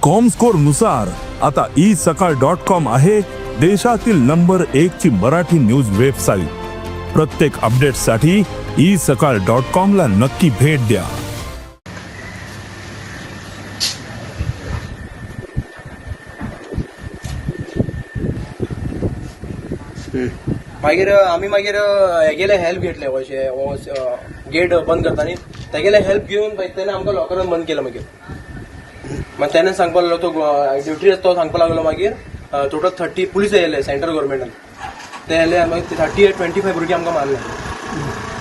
Comscore नुसार आता E सकाळ डॉट कॉम आहे देशातील नंबर एक ची मराठी न्यूज वेबसाईट. प्रत्येक अपडेटसाठी ई सकाळ डॉट कॉम ला नक्की भेट द्या. मागीर आमी मागीर हेगेले हेल्प घेतले, अशें गेट बंद करता न्ही तेगेले हेल्प घेवन तेणे आमकां लॉकरान बंद केलं. मागीर मागीर तेणे सांगपाक लागलो, तो ड्युटी आसा तो सांगपाक लागलो. मागीर टोटल 30 पुलीस येयले सेंट्रल गव्हर्मेंटान, ते येयले. मागीर 30 25 भुरगे आमकां मारले.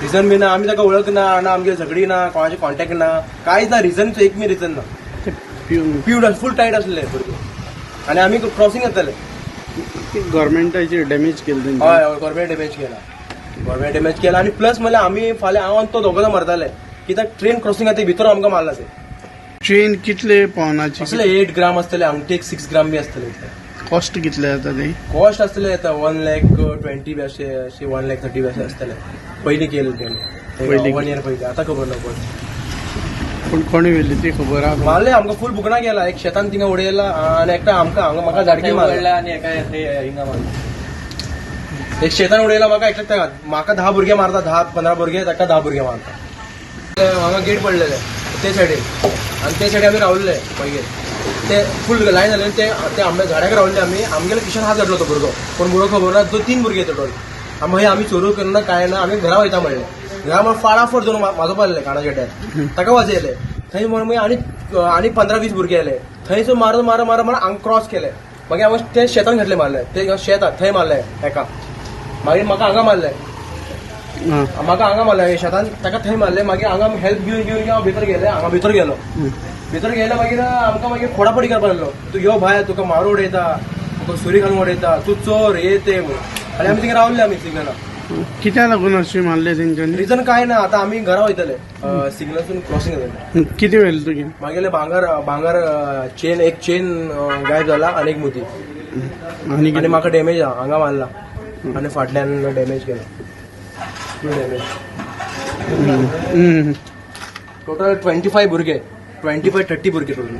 रिजन बी ना, आमी ताका वळख ना, ना आमगे झगडी ना, कोणाचे कॉन्टेक्ट ना, कांयच ना. रिजन एक बी रिजन ना. पिवड फूल टायट आसले भुरगे आनी आमी क्रॉसिंग जाताले. गव्हर्मेंटाचेर डॅमेज केलं तेंच्यानी. हय हय, गव्हर्मेंट डॅमेज केला, गव्हर्मेंट डॅमेज केला. आनी प्लस म्हणल्यार आमी फाल्यां हांव आनी तो दोगो जाण मरताले, कित्याक ट्रेन क्रॉसिंग आहा, भितर आमकां मारला ते. चेन कितले पावनाची? असले 8 ग्राम आसतले, अंगठेक 6 ग्राम बी आसतले इतले. कॉस्ट कितले जाता ते? कॉस्ट आसतले आतां 1,20,000 बी अशे, अशे 1,30,000 बी अशें आसतले. पयलीं केले तेणी. पयलीं. वन इयर पयलीं, आतां खबर ना कोण. पूण कोणी व्हेली ती खबर आहा? मारले आमकां, फूल बुकना केला. एक शेतान थिंगा उडयला आनी एकटा आमकां हांगा म्हाका झाडकी मारला. आनी एका हिंगा मारला. एक शेतान उडयला म्हाका, एकटा ताका. म्हाका 10 भुरगे मारता, 10-15 भुरगे, ताका 10 भुरगे मारता. हांगा गेट पडलेले ते सायडीन आनी ते सायडीन आमी रावल्ले. मागीर ते फूल लायन जाले, ते ते आंब्या झाडाक रावल्ले आमी. आमगेल्या किशन हात घातलो तो भुरगो, पूण भुरगो खबर ना, तो 3 भुरगे टोटल. मागीर आमी चोरू करना काय ना, आमी घरा वयता म्हणलें. घरा म्हण फाडाफोड दोन म्हाजो पडले काना चेड्यार, ताका वाजयले थंय. म्हण मागीर आनी आनी 15-20 भुरगे आयले थंयसर, मारून मारून मारून मारून हांगा क्रॉस केले. मागीर हांव ते शेतान घातले, मारले ते शेत आहा थंय मारले एका. मागीर म्हाका हांगा मारले. म्हाका हांगा मारले शेतान, ताका थंय मारले. मागीर हांगा हेल्प घेवन घेवन घेवन हांव भितर गेले. हांगा भितर गेलो, भितर गेले मागीर आमकां मागीर फोडाफोडी करपाक लागलो. तूं यो भायर, तुका मारू उडयता, तुका सुरी घालून उडयता, तूं चोर, हे ते म्हणून. आनी आमी थिंगा रावले आमी सिग्नला. कित्याक लागून अशी मारले तेंच्यांनी? रिजन काय ना, आतां आमी घरा वयतले, सिग्नलसून क्रॉसिंग जातले. कितें व्हेलें तुगे? मागेले भांगर, भांगर चेन, एक चेन गायब जाला आनी एक मुदी. आनी आनी म्हाका डॅमेज आहा, हांगा मारला आनी फाटल्यान डॅमेज केला, फूल डॅमेज. टोटल 25 भुरगे, 25-30 भुरगे टोटल.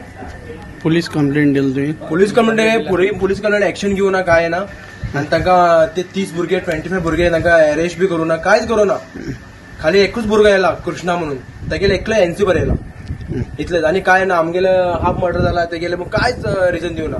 पुलीस कंप्लेंट दिली तुवें? Police complaint, police complaint action घेवना ना काय ना. आनी तांकां ते 30 भुरगे, 25 भुरगे तांकां अरेस्ट बी करूं ना, कांयच करूं ना. खाली एकूच भुरगो येयला कृष्णा म्हणून, तेगेले एकले एनसी बरयला, इतलेच आनी काय ना. आमगेले हाफ मर्डर जाला तेगेले, कांयच रिजन दिवना.